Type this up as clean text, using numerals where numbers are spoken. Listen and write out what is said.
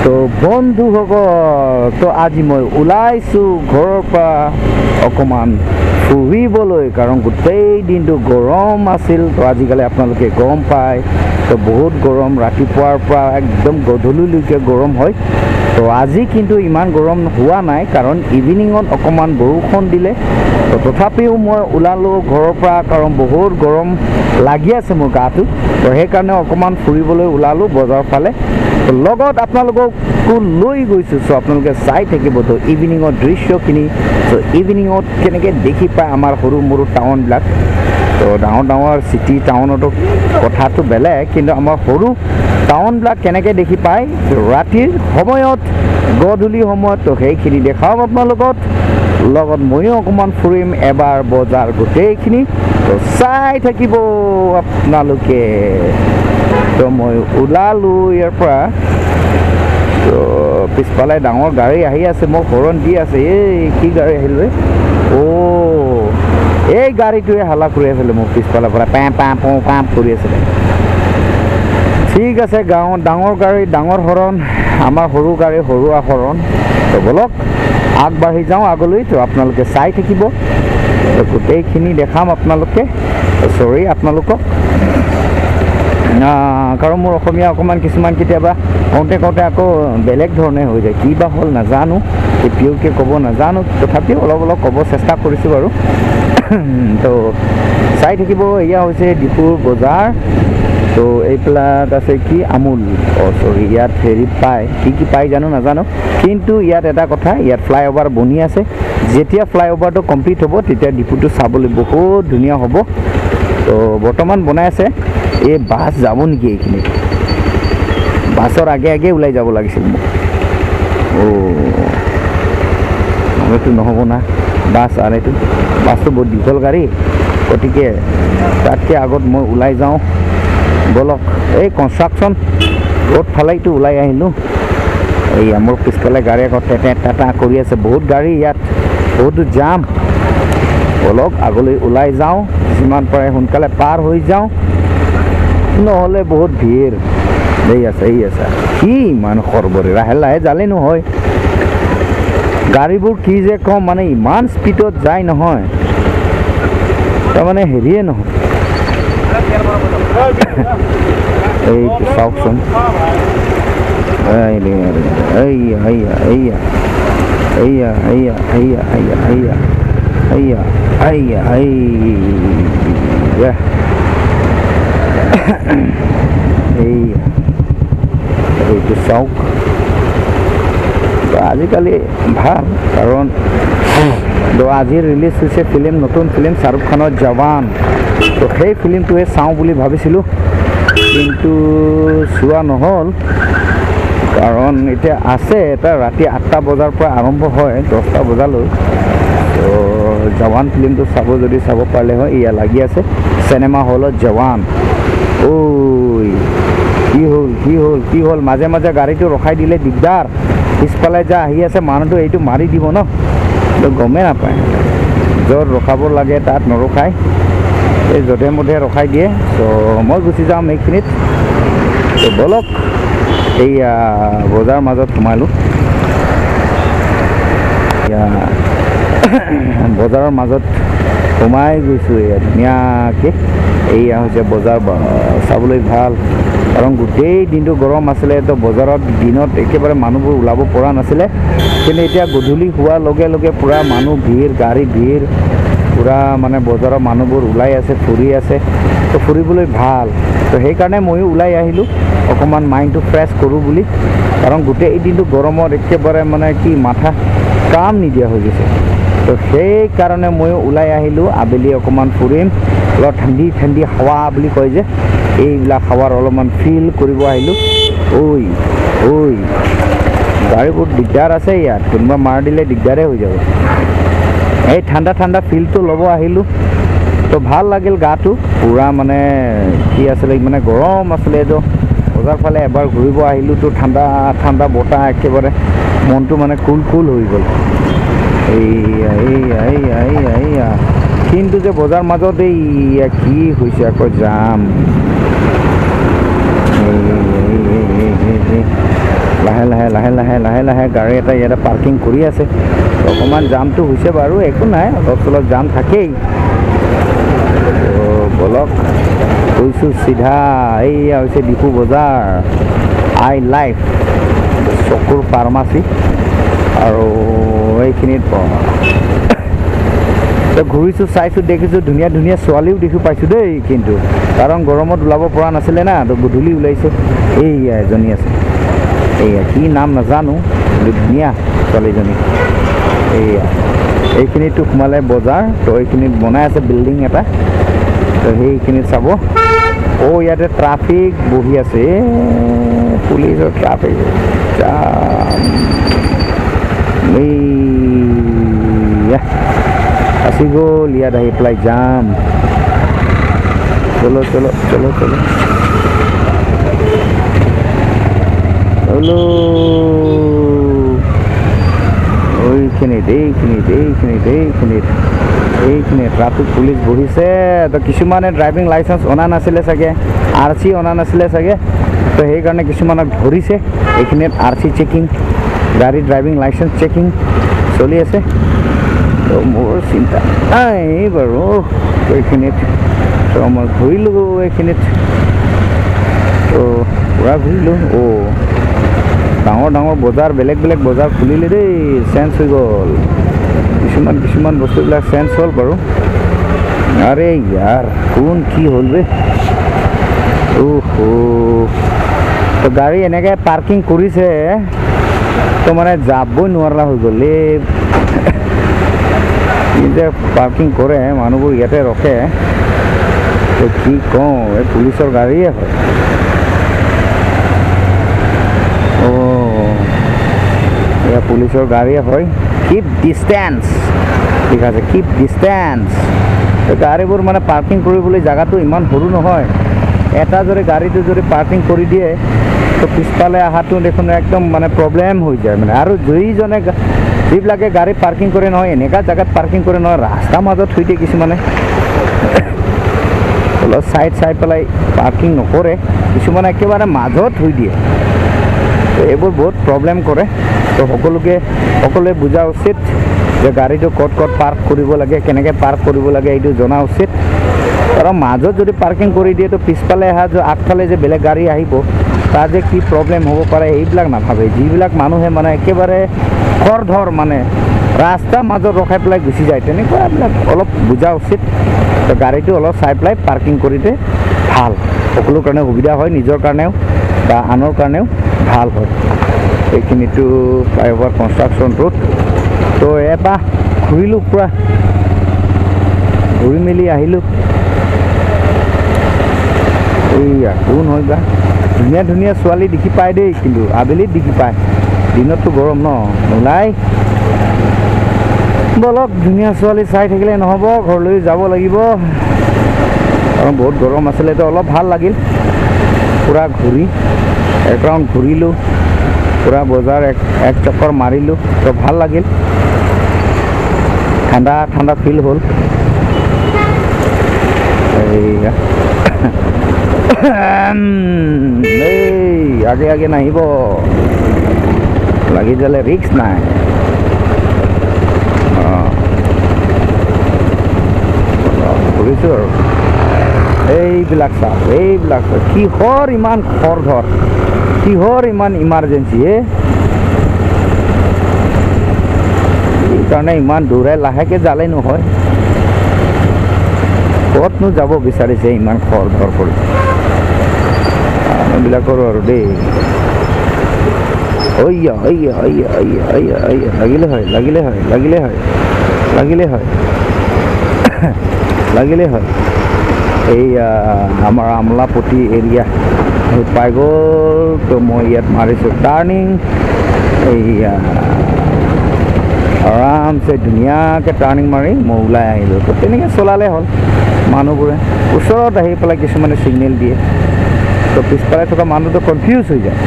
তো বন্ধুসকল, তো আজি মই ওলাইছোঁ ঘৰৰ পৰা অকণমান ফুৰিবলৈ, কাৰণ গোটেই দিনটো গৰম আছিল। তো আজিকালি আপোনালোকে গম পায়, তো বহুত গৰম, ৰাতিপুৱাৰ পৰা একদম গধূলিলৈকে গৰম হয়। তো আজি কিন্তু ইমান গৰম হোৱা নাই, কাৰণ ইভিনিঙত অকণমান বৰষুণ দিলে। তো তথাপিও মই ওলালোঁ ঘৰৰ পৰা, কাৰণ বহুত গৰম লাগি আছে মোৰ গাটো। তো সেইকাৰণে অকণমান ফুৰিবলৈ ওলালোঁ বজাৰৰ ফালে, তো লগত আপোনালোককো লৈ গৈছোঁ। চ' আপোনালোকে চাই থাকিব তো ইভিনিঙৰ দৃশ্যখিনি। চ' ইভিনিঙত কেনেকৈ দেখি পায় আমাৰ সৰু মৰু টাউনবিলাক। তো ডাঙৰ ডাঙৰ চিটি টাউনতো কথাটো বেলেগ, কিন্তু আমাৰ সৰু টাউনবিলাক কেনেকৈ দেখি পায় ৰাতিৰ সময়ত, গধূলি সময়ত, তো সেইখিনি দেখাম আপোনালোকক। লগত ময়ো অকণমান ফুৰিম এবাৰ বজাৰ গোটেইখিনি, তো চাই থাকিব আপোনালোকে। তো মই ওলালোঁ ইয়াৰ পৰা। তো পিছফালে ডাঙৰ গাড়ী আহি আছে, মোক হৰণ দি আছে। এই কি গাড়ী আহিল বে? অ' এই গাড়ীটোৱে হাল্লা কৰি আছিলে মোক পিছফালৰ পৰা, পেঁ পাঁ পঁ পাঁ কৰি আছিলে। ঠিক আছে, গাঁৱত ডাঙৰ গাড়ী ডাঙৰ হৰণ, আমাৰ সৰু গাড়ী সৰু হৰণ। তো ব'লক আগবাঢ়ি যাওঁ আগলৈ। তো আপোনালোকে চাই থাকিব, তো গোটেইখিনি দেখাম আপোনালোকে। চৰি আপোনালোকক, কাৰণ মোৰ অসমীয়া অকণমান কিছুমান কেতিয়াবা কওঁতে কওঁতে আকৌ বেলেগ ধৰণে হৈ যায়, কি বা হ'ল নাজানো, পিয়'ৰকৈ ক'ব নাজানো, তথাপিও অলপ অলপ ক'ব চেষ্টা কৰিছোঁ বাৰু। তো চাই থাকিব। এয়া হৈছে ডিফুৰ বজাৰ। তো এইবিলাক আছে কি আমুল, অ' চৰি, ইয়াত হেৰি পায়, কি কি পায় জানো নাজানো, কিন্তু ইয়াত এটা কথা, ইয়াত ফ্লাইঅভাৰ বনি আছে। যেতিয়া ফ্লাইঅভাৰটো কমপ্লিট হ'ব তেতিয়া ডিফুটো চাবলৈ বহুত ধুনীয়া হ'ব। তো বৰ্তমান বনাই আছে। এই বাছ যাব নেকি এইখিনিত? বাছৰ আগে আগে ওলাই যাব লাগিছিল মোক। অ' এইটো নহ'ব না, বাছ আৰু এইটো বাছটো বহুত দীঘল গাড়ী, গতিকে তাতকৈ আগত মই ওলাই যাওঁ। ব'লক, এই কনষ্ট্ৰাকশ্যন ৰোড ফালেইতো ওলাই আহিলোঁ। এই মোৰ পিছফালে গাড়ী আকৌ টেটে টাটা কৰি আছে, বহুত গাড়ী ইয়াত, বহুতো জাম। ব'লক আগলৈ ওলাই যাওঁ, যিমান পাৰে সোনকালে পাৰ হৈ যাওঁ, নহ'লে বহুত ভিৰ। এই আছে, এই আছে, কি ইমান খৰবৰি, লাহে লাহে যালে নহয়। গাড়ীবোৰ কি যে কম, মানে ইমান স্পীডত যায় নহয়, তাৰমানে হেৰিয়ে নহয়। এই চাওকচোন, এইয়া এইয়া এইয়া এইয়া এইয়া এইয়া এইয়া এইয়া এইয়া এইয়া এইয়া এইয়া, এইটো চাওক। আজিকালি ভাল, কাৰণ তো আজি ৰিলিজ হৈছে ফিল্ম, নতুন ফিল্ম শ্বাহৰুখ খানৰ জৱান। তো সেই ফিল্মটোৱে চাওঁ বুলি ভাবিছিলোঁ, কিন্তু চোৱা নহ'ল, কাৰণ এতিয়া আছে এটা ৰাতি 8টা বজাৰ পৰা আৰম্ভ হয় 10টা বজালৈ। তো জৱান ফিল্মটো চাব যদি চাব পাৰিলে হয়। এয়া লাগি আছে চিনেমা হলত জৱান। ঐ কি হ'ল, কি হ'ল, কি হ'ল? মাজে মাজে গাড়ীটো ৰখাই দিলে দিগদাৰ, পিছফালে যা আহি আছে মানুহটো, এইটো মাৰি দিব ন, তো গমেই নাপায়। য'ত ৰখাব লাগে তাত নৰখায়, এই যধে মধে ৰখাই দিয়ে। চ' মই গুচি যাম এইখিনিত। তো ব'লক, এইয়া বজাৰ মাজত সোমালোঁ। এয়া বজাৰৰ মাজত সোমাই গৈছোঁ। এয়া ধুনীয়াকৈ এইয়া হৈছে বজাৰ, চাবলৈ ভাল, কাৰণ গোটেই দিনটো গৰম আছিলে। তো বজাৰত দিনত একেবাৰে মানুহবোৰ ওলাব পৰা নাছিলে, কিন্তু এতিয়া গধূলি হোৱাৰ লগে লগে পূৰা মানুহ ভিৰ, গাড়ী ভিৰ, পূৰা মানে বজাৰৰ মানুহবোৰ ওলাই আছে, ফুৰি আছে। তো ফুৰিবলৈ ভাল, তো সেইকাৰণে ময়ো ওলাই আহিলোঁ অকণমান মাইণ্ডটো ফ্ৰেছ কৰোঁ বুলি, কাৰণ গোটেই দিনটো গৰমত একেবাৰে মানে কি মাথা কাম নিদিয়া হৈ গৈছে। তো সেইকাৰণে ময়ো ওলাই আহিলোঁ, আবেলি অকণমান ফুৰিম, অলপ ঠাণ্ডি ঠাণ্ডি হাৱা বুলি কয় যে, এইবিলাক হাৱাৰ অলপমান ফিল কৰিব আহিলোঁ। ঐ ঐ গাড়ীবোৰ দিগদাৰ আছে ইয়াত, কোনোবা মাৰ দিলে দিগদাৰে হৈ যাব। এই ঠাণ্ডা ঠাণ্ডা ফিলটো ল'ব আহিলোঁ। তো ভাল লাগিল গাটো পূৰা, মানে কি আছিলে মানে গৰম আছিলে, এইটো বজাৰ ফালে এবাৰ ঘূৰিব আহিলোঁ, তো ঠাণ্ডা ঠাণ্ডা বতাহ একেবাৰে মনটো মানে কুল কুল হৈ গ'ল। এইয়া এইয়া এইয়া এইয়া এইয়া, কিন্তু যে বজাৰ মাজত এইয়া কি হৈছে আকৌ জাম। লাহে লাহে লাহে লাহে লাহে লাহে গাড়ী এটা ইয়াতে পাৰ্কিং কৰি আছে। অকণমান জামটো হৈছে বাৰু, একো নাই, অলপ চলপ জাম থাকেই। তো বলক, গৈছোঁ চিধা। এইয়া হৈছে ডিফু বজাৰ, আই লাইফ চকুৰ ফাৰ্মাচী। আৰু এইখিনিত তো ঘূৰিছোঁ, চাইছোঁ, দেখিছোঁ, ধুনীয়া ধুনীয়া ছোৱালীও দেখি পাইছোঁ দেই। কিন্তু কাৰণ গৰমত ওলাব পৰা নাছিলে না, তো গধূলি ওলাইছে। এইয়া এজনী আছে, এইয়া কি নাম নাজানো, কিন্তু ধুনীয়া ছোৱালীজনী। এইয়া এইখিনিতো সোমালে বজাৰ। তো এইখিনিত বনাই আছে বিল্ডিং এটা, তো সেইখিনিত চাব। অ', ইয়াতে ট্ৰাফিক বহি আছে, এই পুলিচৰ ট্ৰাফিক জাম। এইয়া ফাঁচি গ'ল ইয়াত আহি পেলাই যাম। চলো চলো চলো চলো চলো। এইখিনিত এইখিনিত এইখিনিত এইখিনিত এইখিনিত ট্ৰাফিক পুলিচ বহিছে। তো কিছুমানে ড্ৰাইভিং লাইচেঞ্চ অনা নাছিলে চাগে, আৰ চি অনা নাছিলে চাগে, তো সেইকাৰণে কিছুমানক ধৰিছে। এইখিনিত আৰ চি চেকিং, গাড়ী ড্ৰাইভিং লাইচেঞ্চ চেকিং চলি আছে। তো মোৰ চিন্তা নাই বাৰু এইখিনিত। তো মই ঘূৰিলোঁ এইখিনিত, তো পূৰা ঘূৰিলোঁ। অ' ডাঙৰ ডাঙৰ বজাৰ, বেলেগ বেলেগ বজাৰ খুলিলে দেই, চেঞ্জ হৈ গ'ল। কিছুমান কিছুমান বস্তুবিলাক চেঞ্জ হ'ল বাৰু। আৰে ইয়াৰ কোন কি হ'ল বে? অহ, তো গাড়ী এনেকৈ পাৰ্কিং কৰিছে, তো মানে যাবই নোৱাৰা হৈ গ'ল। এই কি যে পাৰ্কিং কৰে মানুহবোৰ, ইয়াতে ৰখে। তো কি কওঁ, এই পুলিচৰ গাড়ীয়ে হয়। অ' এয়া পুলিচৰ গাড়ীয়ে হয়। কিপ ডিষ্টেঞ্চ লিখা আছে, কিপ ডিষ্টেঞ্চ। গাড়ীবোৰ মানে পাৰ্কিং কৰিবলৈ জেগাটো ইমান সৰু নহয়। এটা যদি গাড়ীটো যদি পাৰ্কিং কৰি দিয়ে, তো পিছফালে অহাটো দেখোন একদম মানে প্ৰব্লেম হৈ যায় মানে। আৰু যিজনে যিবিলাকে গাড়ী পাৰ্কিং কৰে নহয়, এনেকুৱা জেগাত পাৰ্কিং কৰে নহয়, ৰাস্তাৰ মাজত থৈ দিয়ে কিছুমানে। অলপ চাইড চাই পেলাই পাৰ্কিং নকৰে, কিছুমানে একেবাৰে মাজত থৈ দিয়ে। তো এইবোৰ বহুত প্ৰব্লেম কৰে। তো সকলোৱে বুজা উচিত যে গাড়ীটো ক'ত ক'ত পাৰ্ক কৰিব লাগে, কেনেকৈ পাৰ্ক কৰিব লাগে, এইটো জনা উচিত। কাৰণ মাজত যদি পাৰ্কিং কৰি দিয়ে, তো পিছফালে অহা যে আগফালে যে বেলেগ গাড়ী আহিব, তাৰ যে কি প্ৰব্লেম হ'ব পাৰে, এইবিলাক নাভাবে। যিবিলাক মানুহে মানে একেবাৰে খৰধৰ মানে ৰাস্তাৰ মাজত ৰখাই পেলাই গুচি যায়, তেনেকুৱাবিলাক অলপ বুজা উচিত। তো গাড়ীটো অলপ চাই পেলাই পাৰ্কিং কৰিলে ভাল, সকলো কাৰণে সুবিধা হয়, নিজৰ কাৰণেও বা আনৰ কাৰণেও ভাল হয়। এইখিনিতো ফ্লাইঅভাৰ কনষ্ট্ৰাকশ্যন ৰোড। তো এবাৰ ঘূৰিলোঁ, পূৰা ঘূৰি মেলি আহিলোঁ। এইয়া কোন হয় বা? ধুনীয়া ধুনীয়া ছোৱালী দেখি পায় দেই, কিন্তু আবেলিত দেখি পায়, দিনততো গৰম ন নোলায়। বলক, ধুনীয়া ছোৱালী চাই থাকিলে নহ'ব, ঘৰলৈ যাব লাগিব, কাৰণ বহুত গৰম আছিলে। তো অলপ ভাল লাগিল, পূৰা ঘূৰি এক ৰাউণ্ড ঘূৰিলোঁ, পূৰা বজাৰ এক এক চক্কৰ মাৰিলোঁ, তো ভাল লাগিল, ঠাণ্ডা ঠাণ্ডা ফিল হ'ল। এইয়া এই আগে আগে নাহিব, লাগি যালে ৰিক্স নাই। অঁ, ঘূৰিছোঁ আৰু। এইবিলাক চাওক, এইবিলাক চাওক, কিহৰ ইমান খৰধৰ, কিহৰ ইমান ইমাৰ্জেঞ্চি হে? সেইকাৰণে ইমান দৌৰাই লাহেকৈ যালে নহয়। ক'তনো যাব বিচাৰিছে ইমান খৰধৰ কৰি মানুহবিলাকৰো আৰু দেই। ঐয়া ঐয়া ঐয়া ঐয়া ঐয়া ঐয়া, লাগিলে হয়, লাগিলে হয়, লাগিলে হয়, লাগিলে হয়, লাগিলে হয়। এইয়া আমাৰ আমলাপট্টি এৰিয়া পাই গ'ল। তো মই ইয়াত মাৰিছোঁ টাৰ্ণিং। এইয়া আৰামছে ধুনীয়াকৈ টাৰ্ণিং মাৰি মই ওলাই আহিলোঁ। তো তেনেকৈ চলালে হ'ল। মানুহবোৰে ওচৰত আহি পেলাই কিছুমানে ছিগনেল দিয়ে, তো পিছফালে থকা মানুহটো কনফিউজ হৈ যায়।